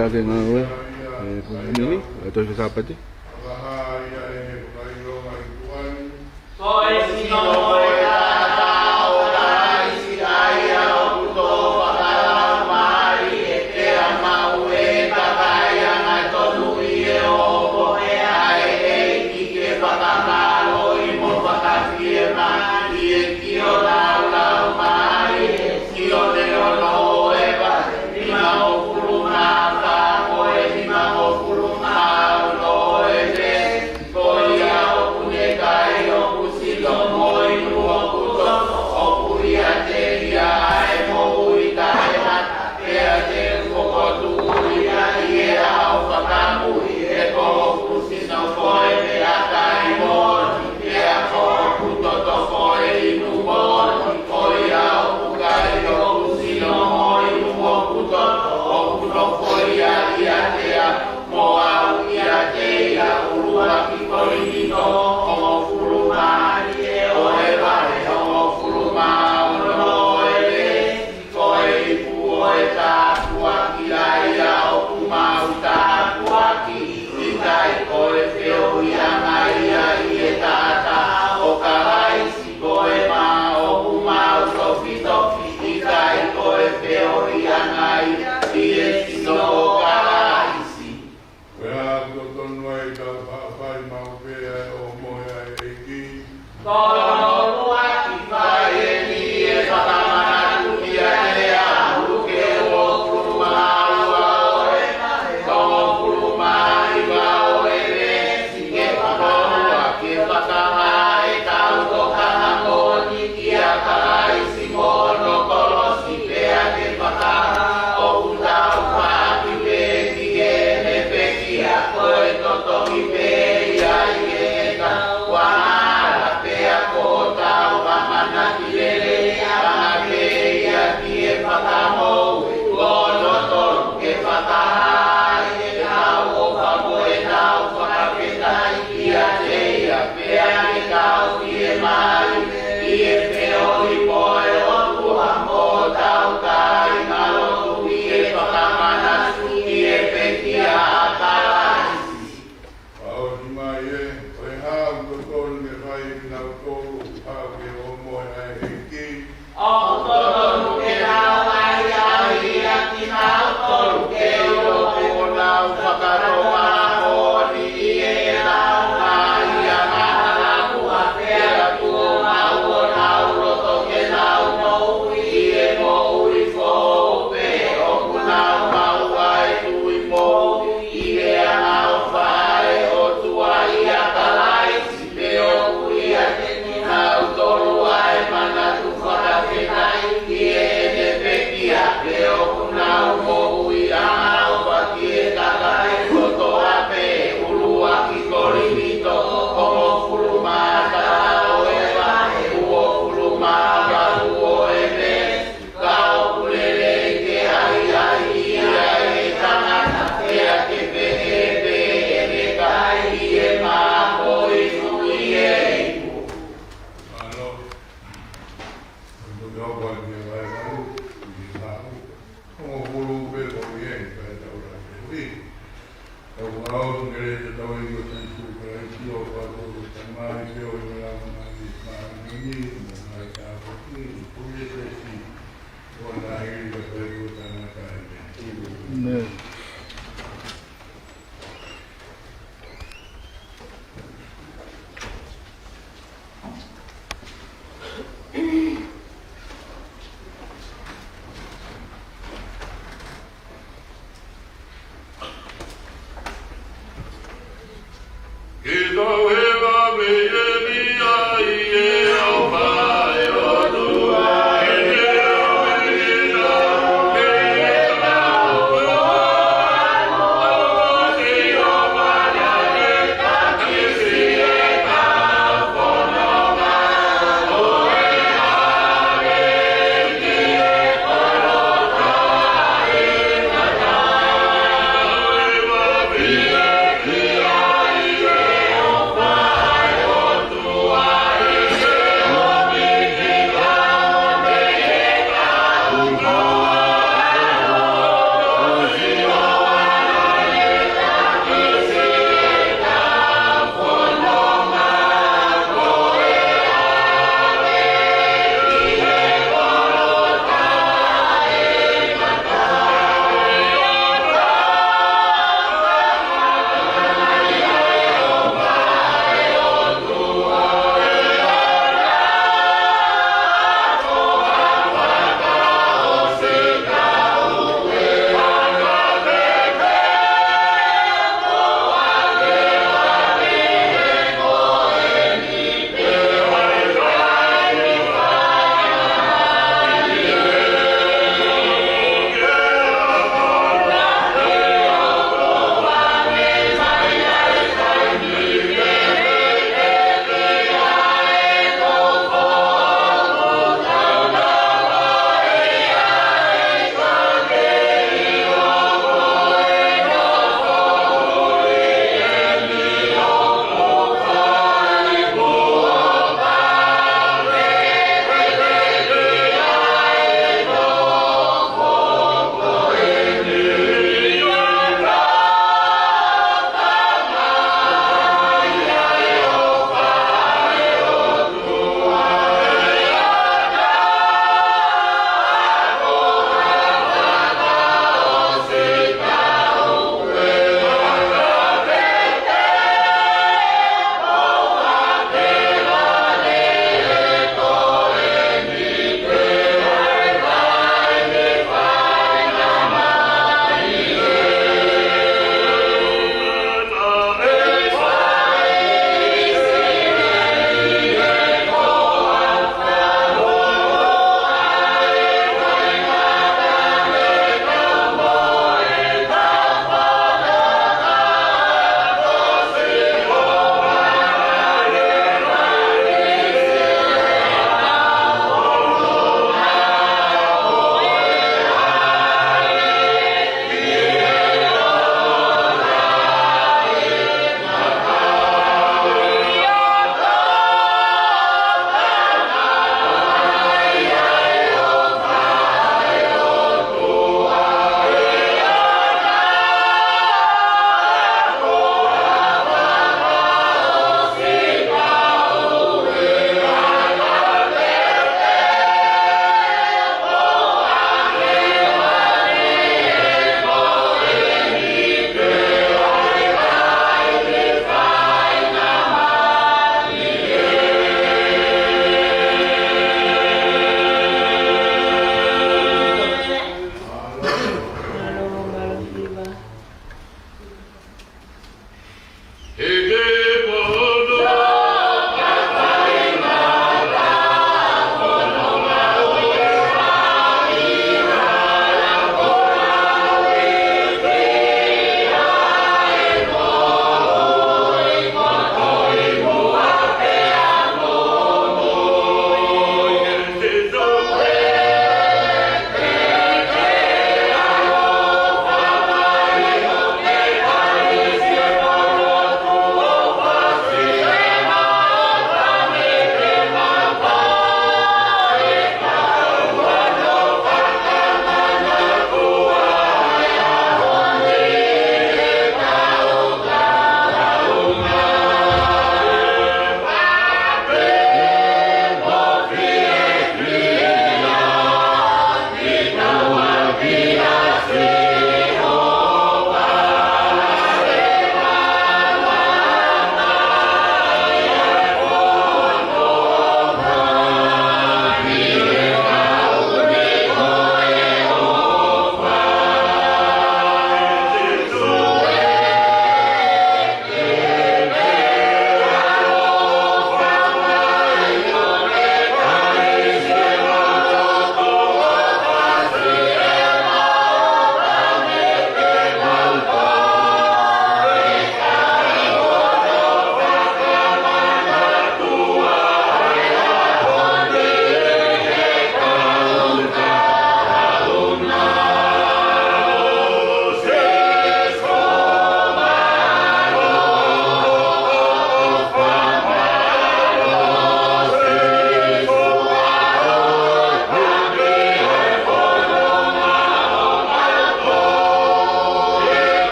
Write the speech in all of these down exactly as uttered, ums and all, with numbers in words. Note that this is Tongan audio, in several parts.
Ake ngāue, ē, ko e mini, ʻa e tohi Sāpate. Ko e sino ko e tangata ʻo Kalaisi, ʻa ia ʻoku tō fakalaumālie, pea maʻu e kakai angatonu ʻi he ʻohomohe ʻa e ʻEiki ke fakamālohi mo fakafiemālie ki honau laumālie, Sione ono ʻo e vahe nimangofulu mā fā mo e nimangofulu mā ono ʻo e veesi. Ko ia ʻoku ne kai ʻoku sino mo inu ʻoku toto, ʻoku ʻiate ia ʻa e moʻui taʻengata, pea te u fokotuʻu ia ʻi he ʻao fakamui, he ko hoku sino ko e meʻakai moʻoni, pea ko hoku toto ko e inu moʻoni. Ko ia ʻoku kai ʻoku sino mo inu ʻoku toto, ʻoku nofo ia ʻiate au, mo au ʻiate ia. ʻUluaki Kolinitō hongofulu mā ua ʻo e vahe hongofulu mā ono ʻo e veesi. Ko e ipu ʻo e tāpuaki ʻa ia ʻoku mau tāpuakiʻi, ʻikai ko e feohiʻanga ia ʻi he taʻataʻa ʻo Kalaisi, ko e mā ʻoku mau tofitofi, ʻikai ko e feohiʻanga ia ʻi he sino ʻo Kalaisi. Ko e hā ʻoku totonu ai ke tau fai maʻu pē ʻa e ʻohomohe ʻa e ʻEiki? Ko hono ʻuluaki fai eni, ʻe fakamanatu kiate au, Luke hongofulu mā ua ʻo e vahe hongofulu mā hiva ʻo e veesi. Ke fakaua, ke fakahā ʻetau tokanga moʻoni kia Kalaisi mo hono kolosi, pea ke fakahā ʻoku tau faʻaki pē ki heʻene pekia, ko e totongi pē ia ʻi heʻetau angahala, pea ko hotau ʻamanaki lelei ʻaʻana pē ia ki he Fakamoʻui. Ko hono tolu, ke fakahā ʻetau ʻofa mo ʻetau fakafetaʻi kiate ia, pea ke tau fiemālie ʻi he feohi mo e ʻOtua mo hotau kāingalotu, ʻi he fakamanatu ki he pekia ʻa Kalaisi. Fakaʻosi mai ē, ko e hā ʻoku totonu ke fai ʻe kinautolu ʻoku haʻu ki he ʻohomohe ʻa e ʻEiki? ʻOku totonu ke nau ʻahiʻahiʻi ʻa kinautolu ke ʻilo ʻoku nau fakatokangaʻi moʻoni ʻi heʻenau ngaahi angahala, pea tuʻu maʻu honau loto ke nau moʻui ʻi he moʻui foʻou pē ʻoku nau maʻu ʻa e tui moʻui ʻi he angaʻofa ʻa e ʻOtua ʻia Kalaisi. Pea ʻoku ʻiate kinautolu ʻa e manatu fakafetaʻi ki heʻene pekia, pea ʻoku nau moʻui angaʻofa ki he kakai kotoa pē. ʻUluaki Kolinitō hongofulu mā taha ʻo e vahe uofulu mā valu ʻo e veesi. Ka ʻoku lelei ke ʻahiʻahiʻi ʻa e tangata, pea ke pehē pē ʻene kai ʻi he mā mo inu ʻi he ipu. Mālō. Hongofulu pē ko ia eni, kae tau lave. Tau ʻoatu e lelei ʻa hotau ʻEiki ko Sīsū Kalaisi, ʻofa ʻa e Tamai, feohi ʻa e Laumālie Māʻoniʻoni, mo e ngaahi tāpuaki, ʻoku ʻiate ia, ʻo taʻengata pē ʻo taʻengata. ʻĒmeni.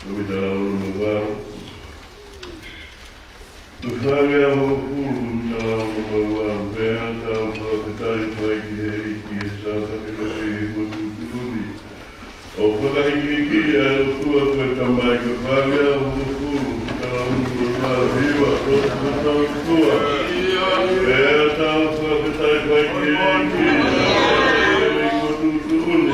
Ko e tala ʻo e lau. Ko e fāngeau hongofulu, ko e tala ʻo e lau. Pea tau fakafetaʻi ki he ʻEiki he Sāpate ko eni he tuʻutuʻuni. ʻO fakahikihikiʻi ʻa e ʻOtua ko e Tamai. Ko e fāngeau hongofulu, ko e tala ʻo e lau. Hiva, ʻofa ki he ʻOtua. Pea tau fakafetaʻi ki he ʻEiki he tuʻutuʻuni.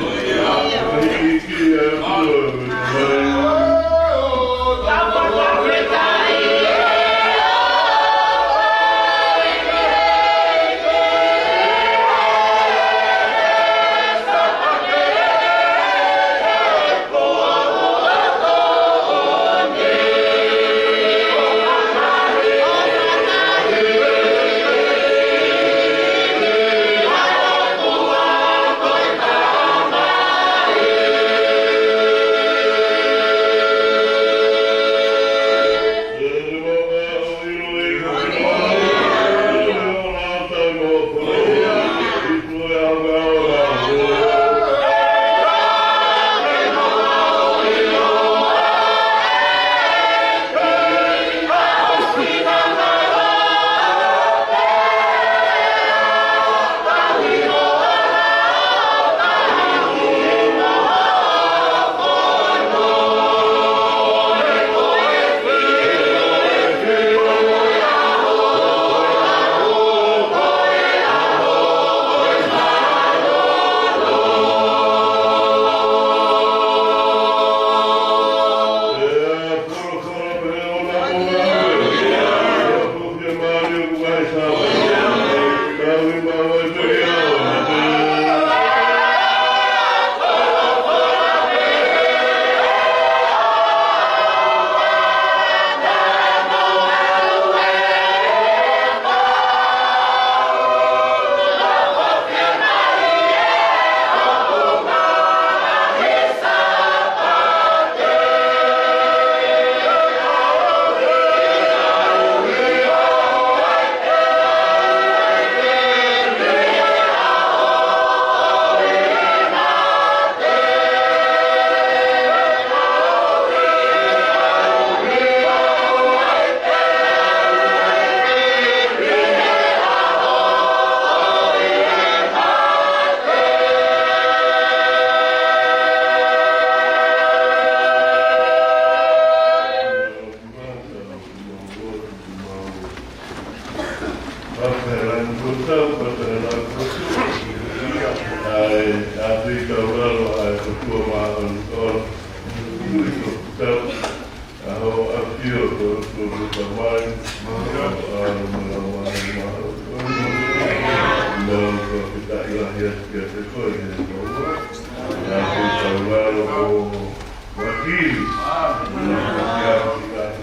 Wakili. Āmeni. Ia, ki he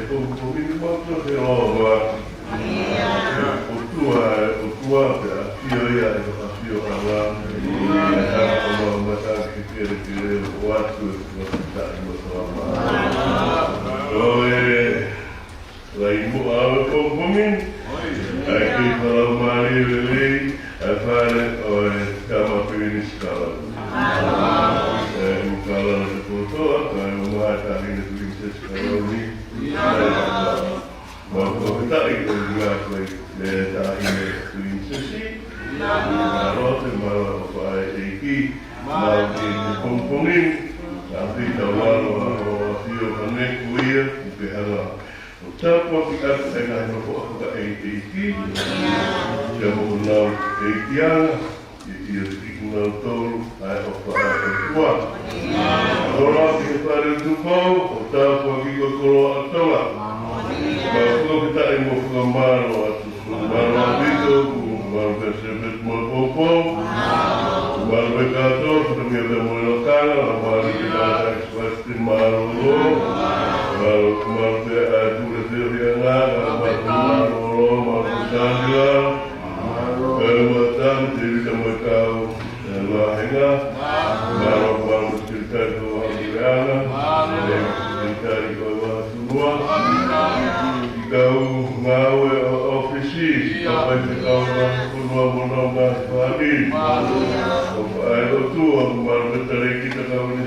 ʻOtua, ki he ʻOtua, ki he ʻOtua, ki he ʻOtua, ʻOtua, ʻOtua, pea ʻafio ia ʻi ho ʻafioʻanga. ʻE hanga ʻo maumata ki he kelekele ʻo ʻoatu e fakafetaʻi mo e fakamālō. Ko e Lahi mo ʻave pongipongi ni, ʻa e kei fakalaumālie lelei, ʻa e fale ʻo e tama Pilinisi Kalauni. ʻE, ʻi Kalauni te kotoa, kae ʻumaʻā e Taʻahine Pilinisesi Kalauni. Mau fakafetaʻi ko e ngāue ko e Taʻahine Pilinisesi. Mālō ʻaupito, mālō ʻaupito ʻa e ʻEiki. Mālō ki he pongipongi ni, ʻa e fita walo ʻa hoʻo ʻafio hangē ko ia kuo ke hanga ʻo tāpuakiʻi ʻaki ʻa e ngaahi nofoʻanga fakaʻeiʻeiki, pea mo honau ʻeikiʻanga, ʻio, ʻio, ʻio, kinautolu ʻa e ʻofa ʻa e ʻOtua. Koloa ki he fale ʻo Tupou, ʻo tāpuakiʻi ko e koloa ʻa Tonga. Mau fakafetaʻi mo fakamālō atu. Mālō ʻaupito, mālō pē Sēpesi mo e poupou. Mālō pē kātoa, fakamālō pē mo e lakanga, mālō pē Taʻahine Sipaisi Mālōlō. Mālō, mālō pē ʻa e pule feohiʻanga, mālō pē Mālōlō, mālō pē Sāmila. Mālō pē Matam, Tēvita mo e kau, ē, vāhenga. Mālō, mālō pē Sekelitali ko e Vāhenga. Mālō pē Sekelitali ko e Vāhenga. Ua. ʻI he kau ngāue ʻo e ʻōfisi, ʻio, ʻa e faifekau ngaahi fonua mo honau ngaahi fāmili. Mālō. ʻOfa ʻa e ʻOtua, mālō pē Talēkita Kalauni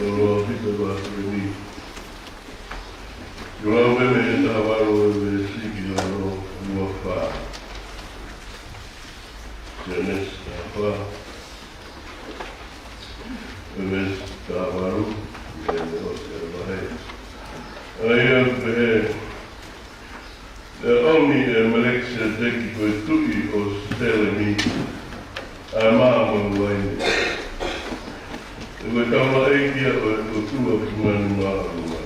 Lua pito lua twenty. Lau pē mei he taha valu ʻo e veesi ki he ono ua fā. Sēnesi taha fā, veesi taha valu, ʻi he ʻosi ʻa e vahe. ʻA ia ʻoku pehē, ʻe ʻomi ʻe Melekisēteki ko e tuʻi ʻo Sēlemi ʻa e mā mo e uaine. He ko e taulaʻeiki ia ʻo e ʻOtua Fungani Māʻolunga.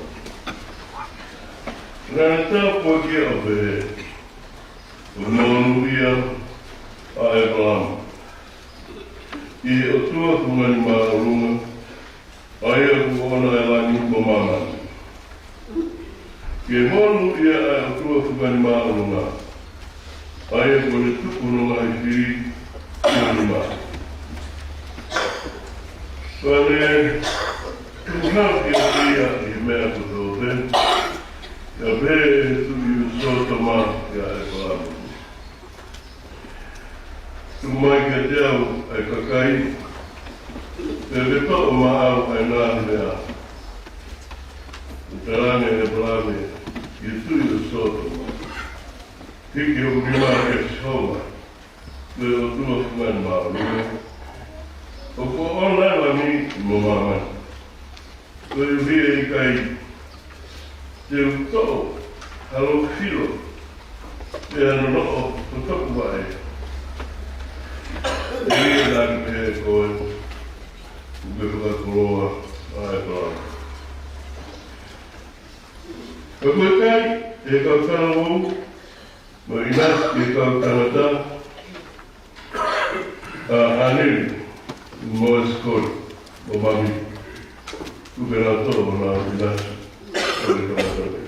Naʻa ne tāpuakiʻi ʻo pehē, ʻOku monūʻia ʻa ʻĒpalama ʻi he ʻOtua Fungani Māʻolunga, ʻa ia ʻoku ʻoʻona ʻa e langi mo māmani. Ke monūʻia ʻa e ʻOtua Fungani Māʻolunga, ʻa ia kuo ne tuku hono ngaahi fili ki ho nima. Pea ne tukuhau kiate ia ʻi he meʻa kotoa pē, pea pehē ʻe he tuʻi ʻo Sōtoma kia ʻĒpalama, Tuku mai kiate au ʻa e kakai, pea ke toʻo maʻau ʻa e ngaahi meʻa. Pea talaange ʻe ʻĒpalama ki he tuʻi ʻo Sōtoma, Hiki hoku nima kia Sihova, ko e ʻOtua Fungani Māʻolunga, ʻoku ʻoʻona ʻa e langi mo māmani, koeʻuhi ʻe ʻikai te u toʻo ha loki filo, pe ha nonoʻo ko toku vaʻe. ʻE ʻikai ke pehē ʻe koe, ʻoku ke fakakoloa ʻa ʻĒpalama. Ka ko e kai ʻe he kau talavou, mo e ʻinasi ki he kau tangata, ʻa Haneli, mo Esikoli, mo Mamili. Tuku ke nau toʻo honau ʻinasi, ko e tangata pē.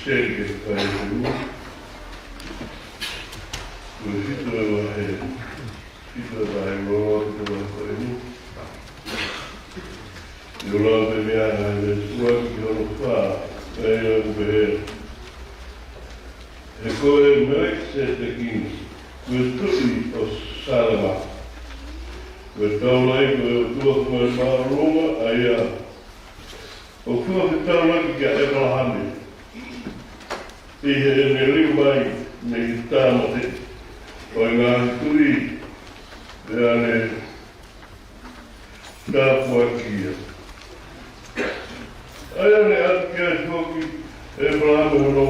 Teke kai temu. Ko e fitu e vahe, fitu e vahe lolo, fitu e vahe ko eni. ʻIo, lau pē mei he veesi ua ki hono fā, ʻa ia ʻoku pehē: He ko e Melekiseteki ni, ko e tuʻi ʻo Sālema, ko e taulaʻeiki ʻo e ʻOtua Fakamāʻolunga, ʻa ia ʻoku fetaulaki kia ʻEpalahame ʻi heʻene liliu mai mei he tāmateʻi ʻo e ngaahi tuʻi, pea ne tāpuakiʻi ia. ʻA ia naʻe ʻatu ki ai foki ʻe ʻEpalahame hono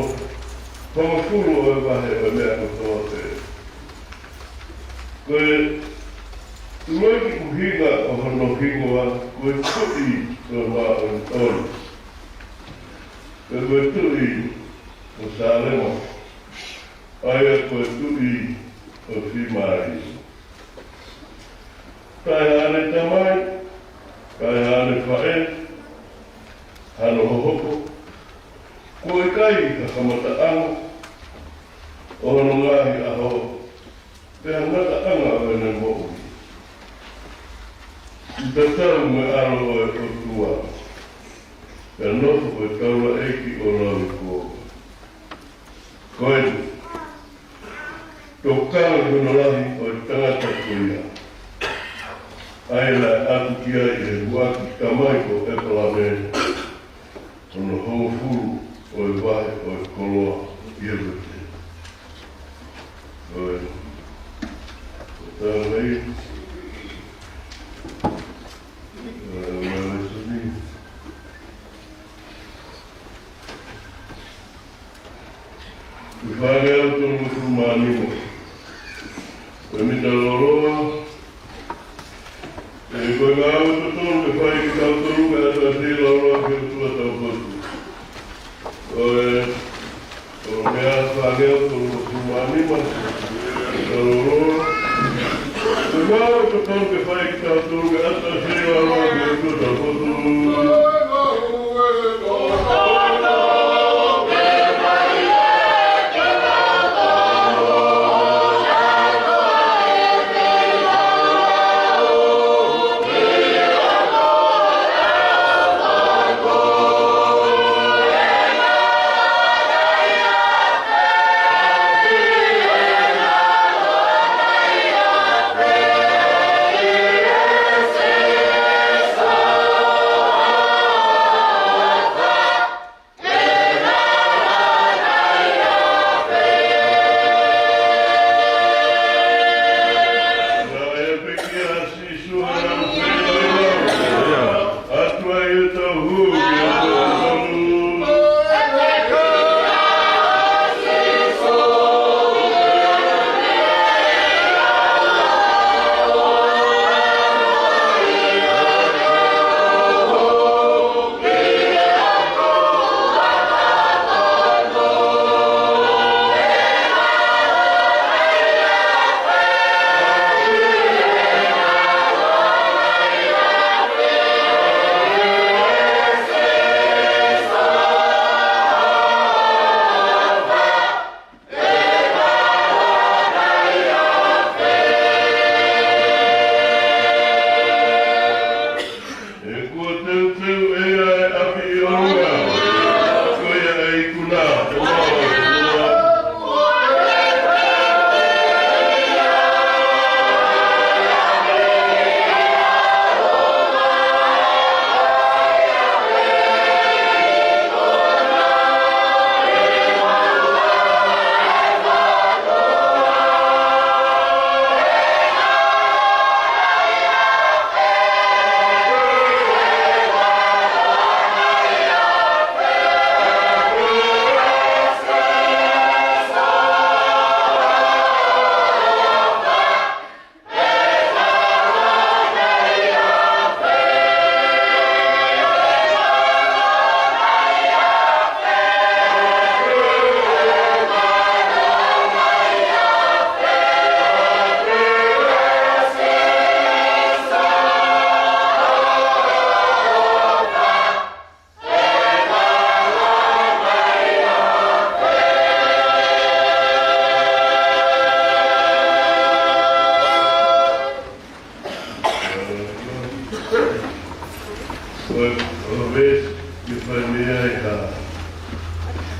hongofulu ʻo e vahe ʻo e meʻa kotoa pē. Ko e ʻuluaki ʻuhinga ʻo hono hingoa ko e Tuʻi ʻo e Māʻoniʻoni. Pea ko e tuʻi ʻo Sālema, ʻa ia ko e tuʻi ʻo e fiemālie. Taʻe haʻane tamai, taʻe haʻane faʻē, hano hohoko, kuo ʻikai ha kamataʻanga ʻo hono ngaahi ʻaho, pe ha ngataʻanga ʻo ʻene moʻui. ʻI he tatau mo e ʻAlo ʻo e ʻOtua, pea nofo ko e taulaʻeiki ʻo lauikuonga. Ko e tokanga ki hono lahi ʻo e tangata ko ia, ʻa ia naʻe ʻatu ki ai ʻe he ʻuluaki tamai ko ʻEpalahame hono hongofulu ʻo e vahe ʻo e koloa ʻi ʻIsipite. Ko e, ko e tau mai, ko e, ko e, Ko e fāngeau tolungofulu mā nima. Ko e mita lōloa. ʻE ko e ngāue totonu ke fai ʻe kitautolu ke ʻatu ʻa e feilaulau ki he ʻOtua taupotu. Ko e, ko e meʻa fāngeau tolungofulu mā nima. Mita lōloa. Ko e ngāue totonu ke fai ʻe kitautolu ke ʻatu ʻa e feilaulau ki he ʻOtua taupotu.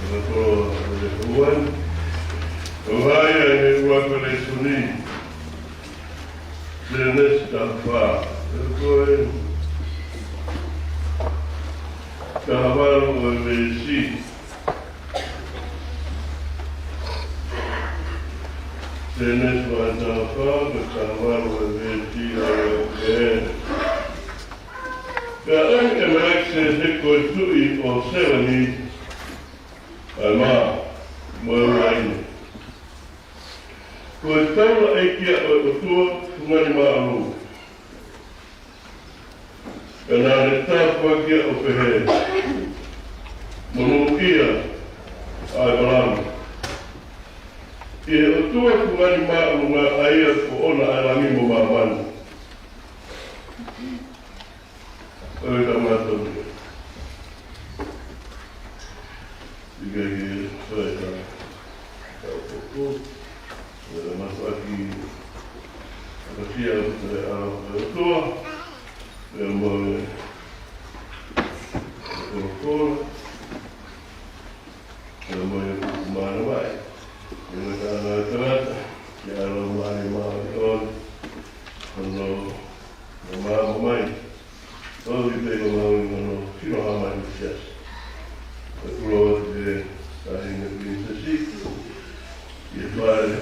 Ko e koloa ʻo e ʻaho ni. ʻOku hā ia ʻi he ʻuluaki lēsoni, Sēnesi taha fā. Ko e taha valu ʻo e veesi. Sēnesi vahe taha fā, ko e taha valu ʻo e veesi, ʻa ē ʻoku pehē: Pea ʻoange ʻe Melekisēteki ko e tuʻi ʻo Sēlemi ʻa e mā mo e uaine, ko e taulaʻeiki ia ʻo e ʻOtua Fungani Māʻolunga. Pea naʻa ne tāpuakiʻi ia ʻo pehē, Monūʻia ʻa ʻĒpalama ʻi he ʻOtua Fungani Māʻolunga, ʻa ia ʻoku ʻoʻona ʻa e langi mo māmani. Ko e tangata ni. ʻIkai ke toe ta, ta ʻoku. ʻE matuʻaki ʻakasia ʻa e ʻAlo ʻo e ʻOtua, ʻe mo e kolokola, ʻe mo e kuku mānava. ʻE mo e tangata, tangata, ke ʻalu mai ʻo māʻoniʻoni, hono, hono māmā mai. Tau ki te ko mau i mano, kino hama i siasi. Ka kulo atu ki he Taʻahine Pilinisesi, ʻi he fale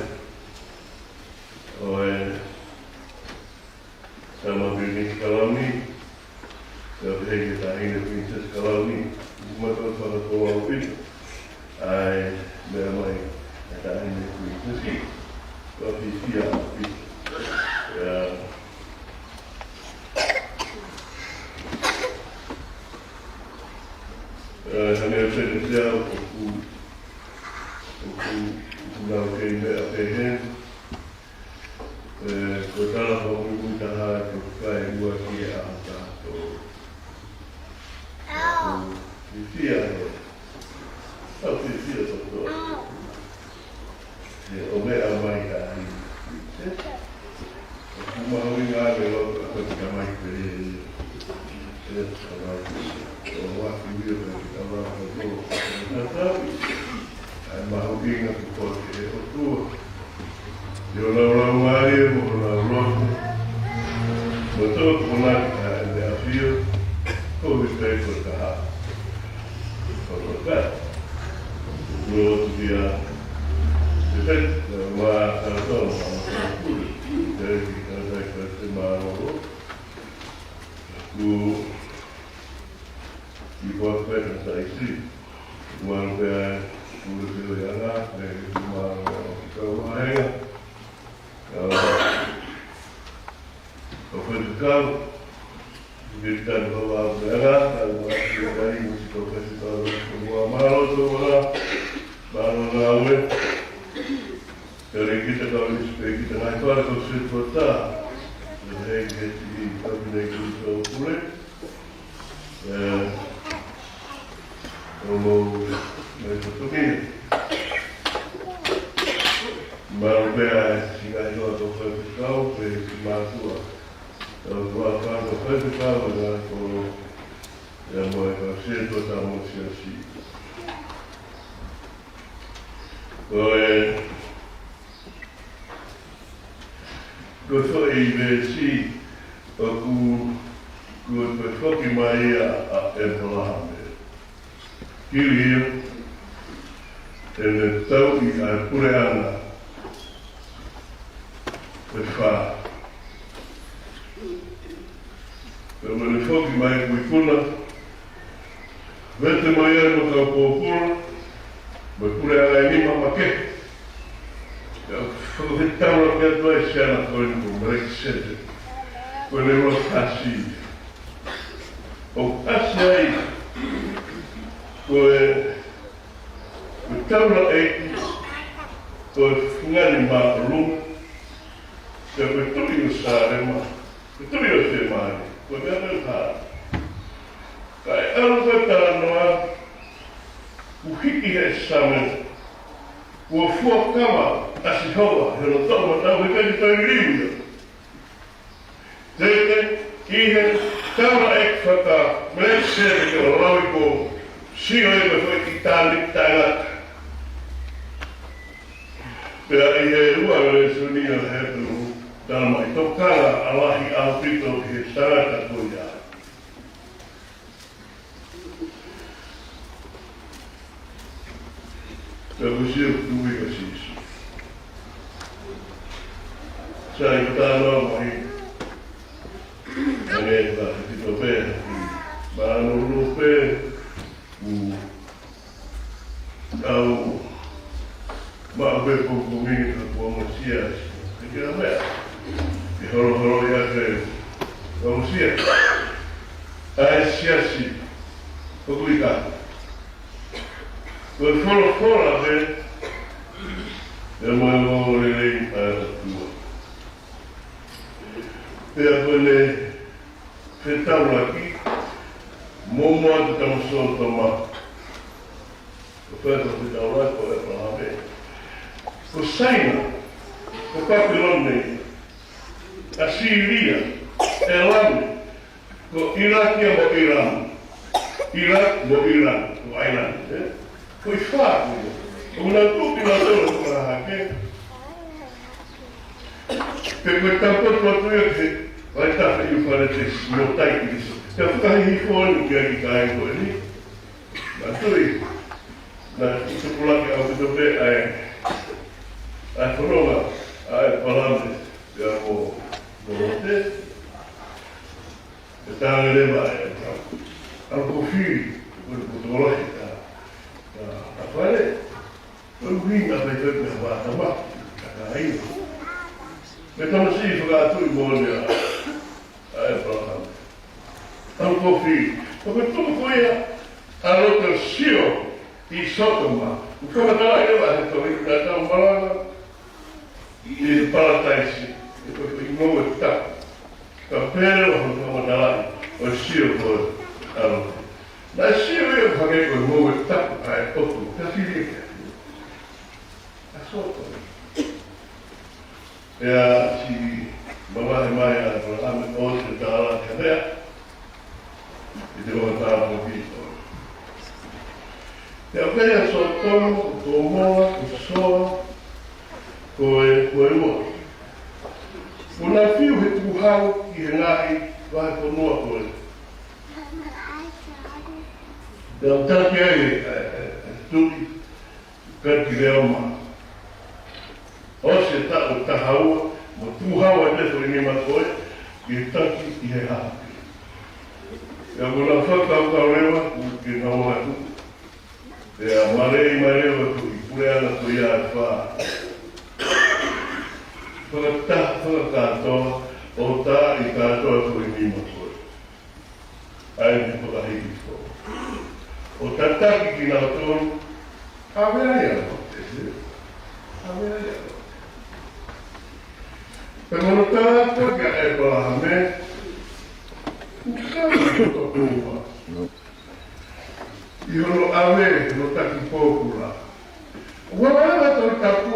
ʻo e Tama Pilinisi Kalauni, ʻo pehē ki he Taʻahine Pilinisesi Kalauni, ʻoku mātuʻaki fakakoloa ʻaupito ʻa e meʻa mai ʻa e Taʻahine Pilinisesi. Ko e fiefia ʻaupito. ʻIa, ʻa, hangē pē ko e ʻuhinga ʻoku, ʻoku, ʻoku nau kei meʻa pehē. ʻE, ko e tala hoʻo muimui taha ʻoku fai ua ki he ʻaho taha tolu. ʻOku fiefia ʻe, ʻoku fiefia ʻe toko. ʻE, ʻo meʻa mai ka ai. ʻE, ʻoku mahuʻinga ʻa e loto ʻa e tamai pē. ʻE, tamai. ʻO ua ki ui ʻo e tamai pē. Tatau. ʻA e mahuʻinga kuo ʻoatu ʻe he ʻOtua ʻi honau laumālie mo honau loto. Mo e tō ko na ka e ʻafio, ko e pē ko e kaha. Ko e kaha. Kuo ʻoatu kia Sēpeti, ma ka tau ma ma ka pule. Te ki ka tai ka te ma ro. Ku ki kua pē ka tai si. Mālō pē ʻa e pule pē ʻo e anga, pea mālō ki kau vahenga. Kau, kau faifekau, ki te tanu kau vahenga, kau vahenga, kau faifekau, kau mālō tō ʻana, mālō ngāue. Pea lei kita kau nisi pē kita ngaahi fale kau sētuata. Pea hei ke ti kau nei ki kau pule. ʻE, ʻo mou mai totongi. Mālō pē ʻa e siʻi ngaahi hoa kau faifekau, pea siʻi mātuʻa. Kau hoa kau faifekau, ʻa e ngaahi kolo, ʻa e mo e kau sētuata mo e siasi. Ko e, ko e foʻi veesi ʻoku, ko e foki mai ia ʻa ʻĒpalahame. Hili ia, ʻene tauʻi ʻa e puleʻanga ʻe fā. Pea mo ʻene foki mai ʻoku ikuna, vete mai ai mo e kau pōpula, mo e puleʻanga ʻe nima makehe. Pea ʻoku fakafetaulaki atu ai siana ko eni ko Melekisēteki. Ko ʻene ua kasi. ʻOku kasi ai, ko e, ko e taulaʻeiki ʻo e Fungani Māʻolunga, pea ko e tuʻi ʻo Sālema, ko e tuʻi ʻo Sēmani, ko e meʻa pē ka. Kae ʻalu ko e talanoa, kuo hiki he Same, kuo fuakava ʻa Sihova, he ʻoku tau matau he kai kai liu ia. Teke, ʻi he taulaʻeiki faka Melekisēteki ʻo Lauipō. Sio e ko e foʻi ʻitāniti taʻengata. Pea ʻi he ua lēsoni ʻa e Hepelū, tala mai tokanga ʻa e lahi ʻaupito ki he tangata ko ia. Pea ko e sio tuʻi ko Sīsū. Sai ko tā noa mai. Ange ka te tito pē. Mānulu pē. ʻOku tau maʻu pē pongipongi ni ka kuo ʻosi ʻasi. Ke ke la mea. Ke holoholo ia ke kuo ʻosi ʻasi. ʻAi siasi. Ko kui ka. Ko e folofola pē. Pea mo e ongoongolelei ʻa e ʻOtua. Pea ko ʻene fetaulaki, mo mo atu tama Sōtoma. Ko e fai ko e fetaulaki ko ʻĒpalahame. Ko Saina, ko Papilone, ʻAsīlia, ʻElami, ko ʻIlaki mo ʻIlami. ʻIlaki mo ʻIlami, ko ʻAilani, ē? Ko e fā ko ia. ʻOku nau tuʻu kinautolu ko e hake. Pea ko e taupotu atu ia ki he vaitafe ʻIufaletesi, mo tai Kiliso. Pea fakahihifo eni ki ai ki he kāinga ko eni. Naʻe tui, naʻe tupulaki ʻaupito pē ʻa e, ʻa e fononga ʻa ʻĒpalahame, pea mo, mo Lote. Pea talaange leva ʻe ʻĒpalahame, ʻalu ko e fili, ko e, ko e tokolahi ʻa, ʻa, ʻa fale. Ko e ʻuhinga pē ko e meʻa vātama, ka ka ai. Pea tamasiʻi fakaʻatuʻi moʻoni ʻa, ʻa ʻĒpalahame. ʻAlu ko e fili. Ko e tuku ko ia ʻa Lote ʻo sio ʻi Sōtoma. ʻOku fakamatalaʻi leva he tohi naʻa tau malanga ʻi he Palataisi, ʻi he ko e ngoue tapu. Ka pehē leva hono fakamatalaʻi ʻo e sio ko ē ʻa Lote. Naʻe sio ia hangē ko e ngoue tapu ʻa e ʻOtua, ka fili ia. ʻA Sōtoma. Pea siʻi mavahe mai ʻa ʻĒpalahame ʻo ʻosi ʻo tala ki he meʻa. ʻI he ua tāpuaki. Pea pehē ʻa Sōtoma, ko Komola, ko Soa, ko e, ko e ua. Kuo nau fiu he tukuhau ki he ngaahi vahefonua ko ē. Pea ʻoku taki ai ʻe, ʻe, ʻe, ʻe Tuʻi, Ketileoma. ʻOsi e taʻu ʻe taha ua, mo tukuhau ai pē foʻi nima ko ē, ke taki ʻi he hape. Pea ko ʻena fakakaukau leva, ke nau ʻalu atu. Pea maleʻi mai leva ko e puleʻanga ko ia ʻe fā. Fakata-, fakakātoa, ʻo tā ʻi kātoa foʻi nima ko ē. ʻAi ni fakahiki fo. ʻO tataki kinautolu, ʻave ai ʻa Lote, ē? ʻAve ai ʻa Lote. Pea ko hono tala ko ē kia ʻĒpalahame, ʻoku tau ki he tokua. ʻI hono ʻave, hono taki pōpula. ʻOua leva ʻe Tohi Tapu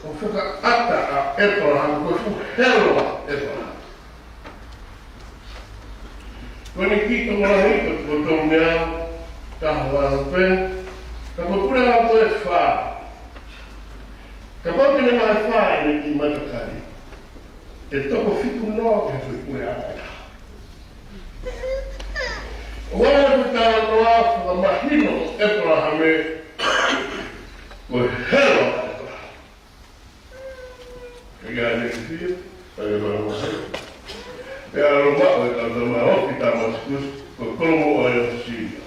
ʻo fakaʻata ʻa ʻĒpalahame, ko e fuʻu helo ʻa ʻĒpalahame. Ko ʻene kiʻi tokolahi ko e toko tolu mei he taha valu pē, ka ko e puleʻanga ko ē ʻe fā. Kapau te ne vahe fā ʻene kiʻi matakali, ʻe toko fitu noa ki he foʻi puleʻanga ʻe taha. ʻOua leva ʻe talanoa fakamahino ʻo ʻĒpalahame, ko e helo ʻa ʻĒpalahame. Ka ʻi ai ʻene fifia, ʻa e ʻĒpalahame. Pea ʻalu maʻu e kau tama ʻo aʻu ki Tāmasikusi, ko e kolomuʻa ia ʻo Sīlia.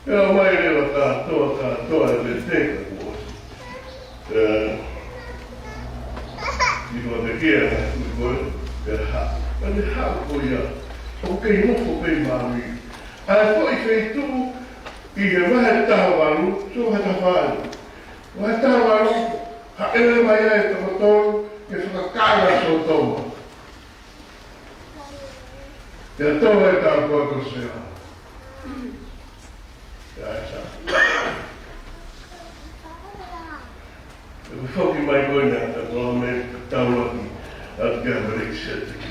Pea ʻomai leva kātoa, kātoa e veteki kuo ʻosi. Pea, ʻi he veteki ʻa e tuʻi ko ē, pea haʻu. Pea ne haʻu ko ia, ʻo kei nofo pē ʻi māmani. ʻA e foʻi feituʻu ʻi he vahe taha valu, sio vahe taha fā. Vahe taha valu, hāʻele mai ai e toko tolu, ke fakakānga Sōtoma. Pea tō e tāpuaki ko Sela. Pea ʻai sa. Pea foki mai ko ena ʻa ʻĒpalahame taulaki atu ki ʻAmelekisēteki.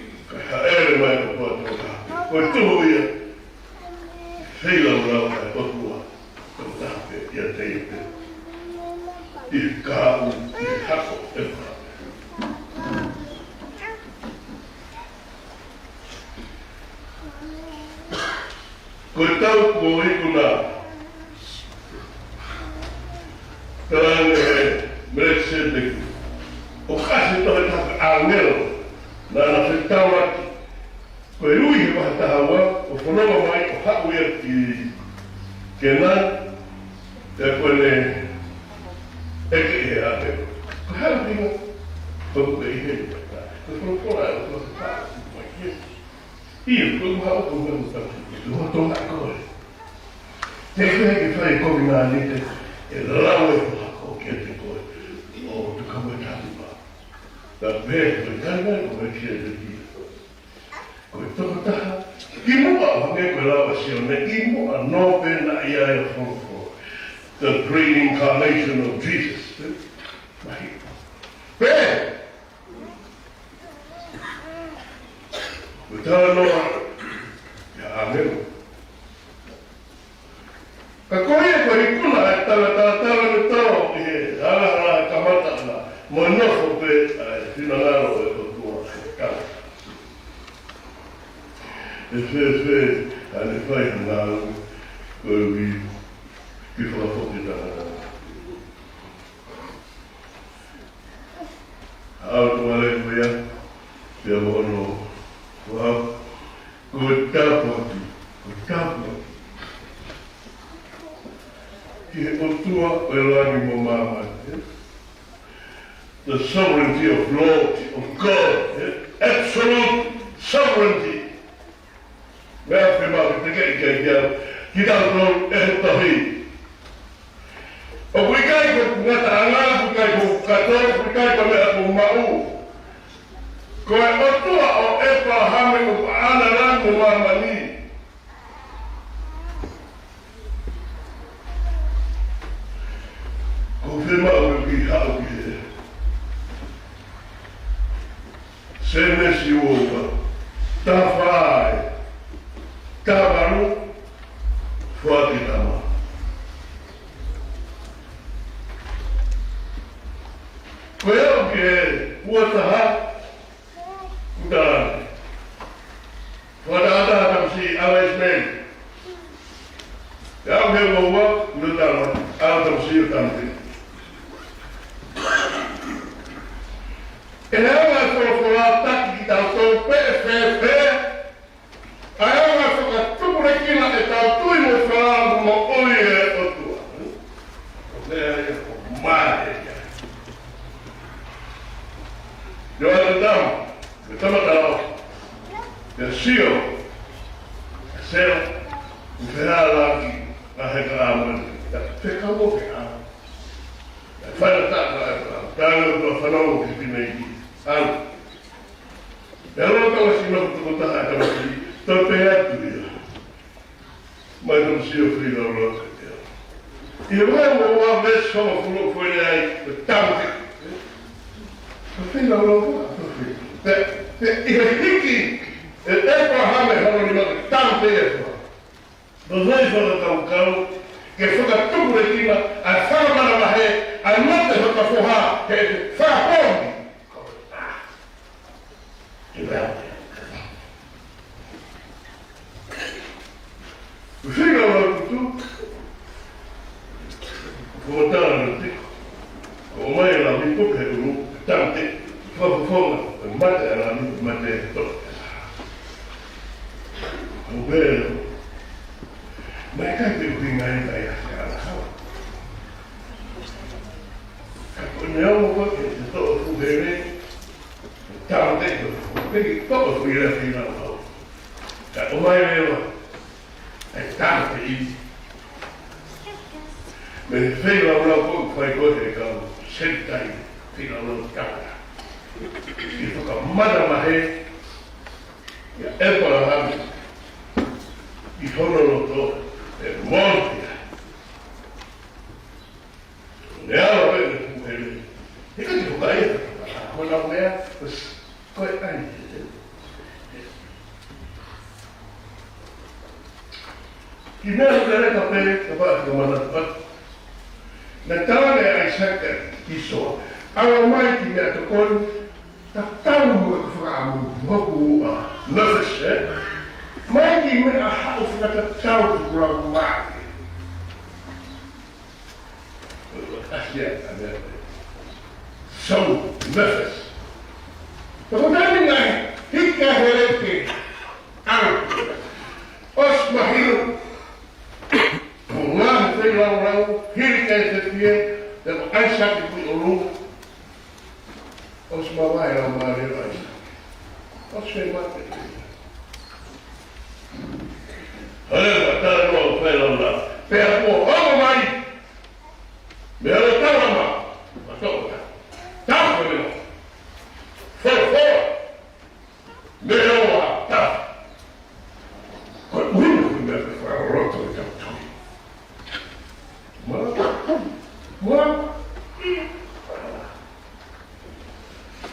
Kae hāʻele mai ʻa e ʻOtua tokotaha. Ko e tuhu ia. Feilaulau ʻa e ʻOtua tokotaha pē ʻiate ia pē. ʻI he kahaʻu, ʻi he hako ʻo e ʻOtua. Ko e tau ko ē ʻoku na talaange ʻe Melekiseteki, ʻoku ʻasi ʻi he tohi ʻa e ʻāngelo, naʻa na fetaulaki, ko e ui he vahe taha ua, ʻo fononga mai, ʻo haʻu ia ki Kēnani, pea ko ʻene ʻeke ʻe he ʻāngelo. Ko e hā e ʻuhinga, ko e ʻuhinga ʻi he, ko e folofola ʻa e ʻOtua ke paʻa, mai ki he ʻIo, ko e ʻuhinga ʻoku ou ʻuhinga ʻoku tau ki he loto ʻa koe. Te ke ke fai kovinānite, ʻe lau ʻe he hako kiate koe. ʻO tu ka mai tatu ma. Ta pē, ko e tanu mai ko e kia te kia. Ko e tokotaha, kimuʻa ʻo hangē ko e lau ʻa Sione, kimuʻa nō pē naʻe ʻi ai ʻa e folofola. The pre-incarnation of Jesus. Mahi. Pē, Ko e talanoa ia ʻāngelo. Ka ko ia ko e ikuna ʻa e tala tala tala ne tau ʻi he hala hala kamata ʻana mo e nofo pē ʻa e finangalo ʻo e ʻOtua ʻi he tala. ʻE fēfē ʻa ʻene fai ha ngāue ko e ui ke fakafoki tangata. ʻAu tuale ko ia, pea mo hono, ʻoku, ko e tāpuaki, ko e tāpuaki. Ki he ʻOtua ʻo e langi mo māmani, ē? The sovereignty of Lord, of God, ē? Absolute sovereignty. Meʻa fiemaʻu ke tekeʻi kiate kitautolu ʻe he tohi. ʻOku ʻikai ko e ngataʻanga, ʻoku ʻikai ko e kato, ʻoku ʻikai ko e meʻa ʻoku maʻu. Ko e ʻOtua ʻo ʻEpalahame, ʻo ʻAnalani, ʻo māmani. ʻOku fiemaʻu ke u kiʻi haʻu ki he Sēnesi ua ua, taha fā, taha valu, foaki tama. Ko ia ʻoku ke ua taha, kuta. Fakataha tamasiʻi ʻa ʻIsimeli. ʻE au he ua ua, no tama, au tamasiʻi ʻo tamasiʻi. ʻE anga e folofola taki kitautolu pē ʻe fēfē, ʻa e anga fakatupulekina ʻetau tui mo e falala mo e moʻui ʻa e ʻOtua. Ko e meʻa ia ʻoku mālie ia. ʻIo atu tama, ʻe tama tau, ʻe sio, ʻe sio, ʻe fehālaaki, ʻa e heka ʻamani, ʻe fekau ʻo fehālaaki. ʻE fai ʻa e taʻu, ʻe fai ʻa e taʻu, ʻe fai ʻa e taʻu, ʻe fai ʻa e taʻu. Pea lau tau ʻa e sino ko e tokotaha ʻa e tamasiʻi, toe pehē atu ia. Mai tau sio feilaulau ʻa e ʻEiki. ʻI he vahe uaua veesi hongofulu foʻi lea ai, ko e tāmateʻi. Ko e feilaulau ko ā, ko e fei-, pea, pea ʻi he hiki ʻe ʻĒpalahame hono nima ko e tāmateʻi ʻe fā. Naʻe ʻi ai e fakakaukau ke fakatukulekina ʻa e fanga manavahē ʻa e mate fakafoha he fā poini. Ko e feilaulau tutu. Ko e tala ʻa e ʻEiki. ʻOmai e lami, puke he ʻulu, tāmateʻi, fakafofonga, mate ʻa e lami, mate e toʻa. ʻO pehē, naʻe ʻikai ke ʻuhinga ia ʻa e ʻaho ʻo e ʻaho. Ka ko e meʻa ʻoku ʻikai ke toʻo fuʻu hele, tāmateʻi, ʻikai ke toʻo fuʻu hele feilaulau. Ka ʻomai leva ʻa e tāmateʻi. Mei he feilaulau ko ē ʻoku fai ko ē he kau Senitaile, feilaulau tangata. ʻI he fanga manavahē ʻia ʻĒpalahame ʻi hono loto ʻe Moʻosia. Ne ala pē ʻene fuʻu hele. He ka te hoka ia, ko ʻenau meʻa, ko e ʻai. Kiʻi meʻa ʻoku lelei pē, kapau te ke manatu atu. Naʻe tala ʻe ʻAisake ki Sōa, ʻalu mai ki he meʻatokoni, tatau mo ʻeku fakaʻamu, mo hoku uʻa, nurses, ē? Mai ki he meʻa haʻu fakatatau ki hoku laumālie. ʻAsia, ʻa meʻa. So, nurses. Ko e taimi naʻe hiki ai e hele ke ʻalu. ʻOsi mahino, ko e ngaahi feilaulau, hili ke fefie, te ko ʻAisake ki ʻolunga. ʻOsi mavahe e laumālie ʻo ʻAisake. ʻOsi mate. Hale matala noa ʻo feilaulau. Pea kuo hoko mai. Meʻa le tala ma. Ma toko ta. Tapu e meʻa. Fo, fo. Meʻa ua, ta. Ko e ʻuhinga ko e meʻa ke fakaloloto e tau tui. Moa. Moa.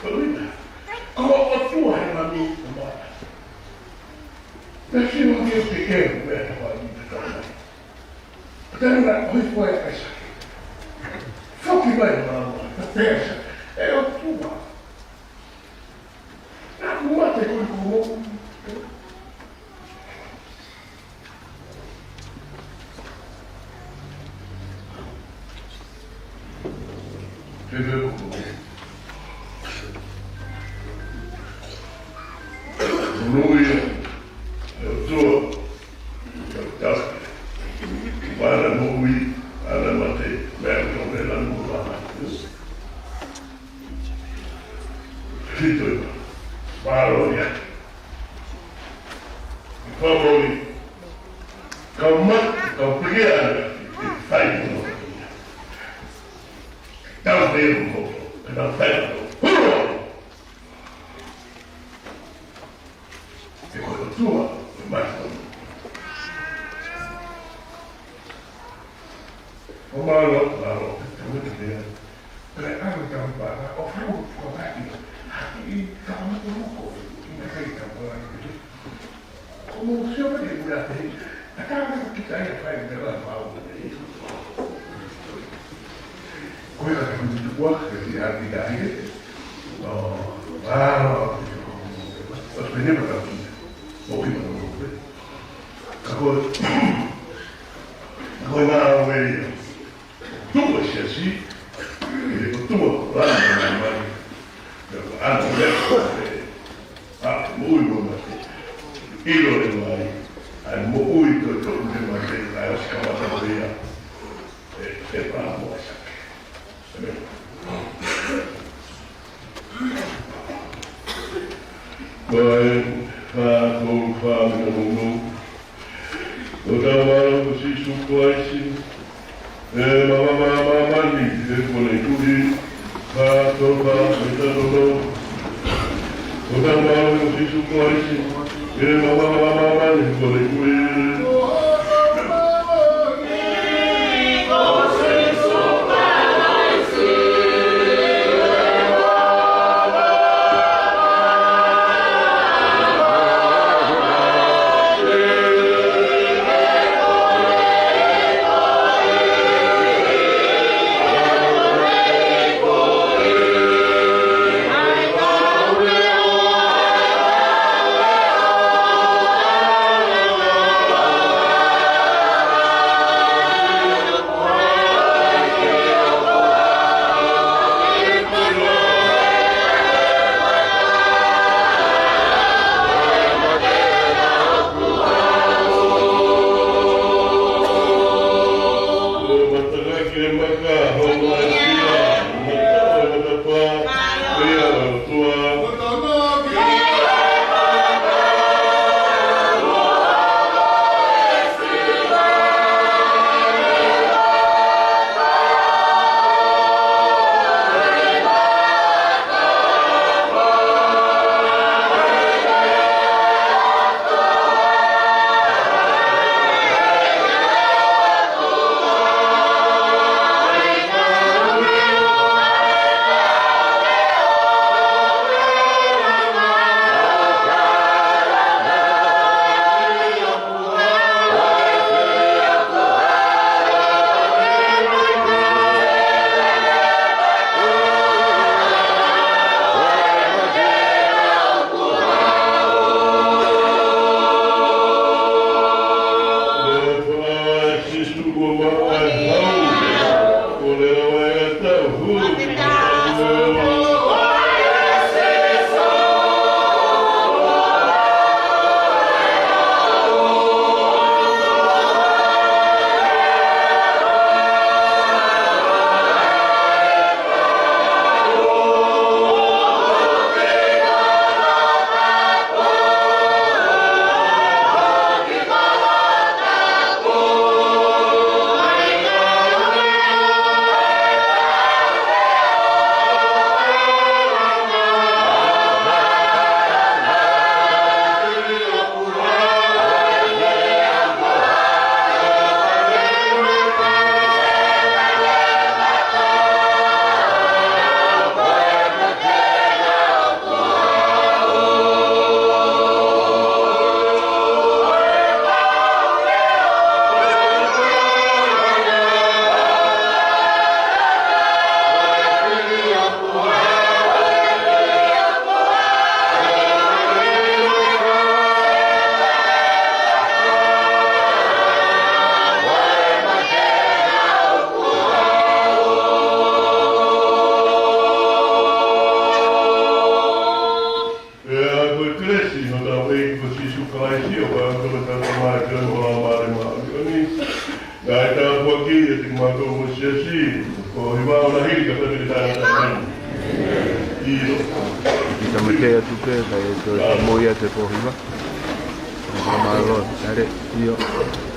Ko e ʻuhinga. Ko e ʻOtua he mami, moa. Pea sio ange ki he meʻa ko eni ʻoku tau mai. Pea naʻe ʻohifo ai ʻa ʻAisake. Foki mai moa moa. Pea pehē ʻe ʻOtua. Naʻa ku mate ko e kuo mou. He he kuo mou. Moʻui, ʻe ʻOtua, ʻe ʻOtua. Mana moʻui, mana mate, meʻa ko e meʻa lanu moa. Fito ia. Mālō ia. Fāmili. Kau mate, kau pehē ʻa e fai mono. Tau pehē mo, ka tau fai mono. Huru! He ko e ʻOtua, ko e mate. ʻO mālō, mālō, ka mate pea. Pea ʻalu ka pā, ʻo fai ko e pāki. Haki i ka mate moko, i na kai ka pā. Ko mo sio pē ki mea te. A ka mea kita ia fai mea la pau. Ko ia ka mea te kua, ke si a ki ka ia. ʻO, mālō. ʻO pene ma ka ki. ʻO ki ma no. Ka ko, ka ko e ngāue ia. Tuku e siasi, ʻi he ʻOtua, lana mai. Pea ko ana lea, ʻa e moʻui mo e mate. ʻIlo e mai, ʻa e moʻui ko e toʻu he mate, ʻa e ʻosi kamata ko ia. ʻE, ʻe pā mo ʻAisake. ʻĒmeni. Ko e fā, ko e fā, mena munu. Ko tau mālō ko Sīsū Kalaisi. ʻE mama, mama, mani, ʻe kone tuli. Fā, ko fā, mena munu. Ko e Tamai ʻo Sīsū Kalaisi, ke ne maʻu ʻa e māmani ko e kui. Pea ko e kelesi ʻa hotau ʻEiki ko Sīsū Kalaisi, ʻofa ʻa e ʻOtua ko e Tamai, pea mo e Laumālie Māʻoniʻoni, ke ʻi ai ʻa e tāpuaki ʻiate kimautolu mo e siasi, ko e hiva ʻo e ʻaho ni kae pehē ki he taʻengata ni. ʻIo. Kiʻi tāmateʻi atu pē, kae toe kamui atu e pō hiva. Mālō, tale, ʻio.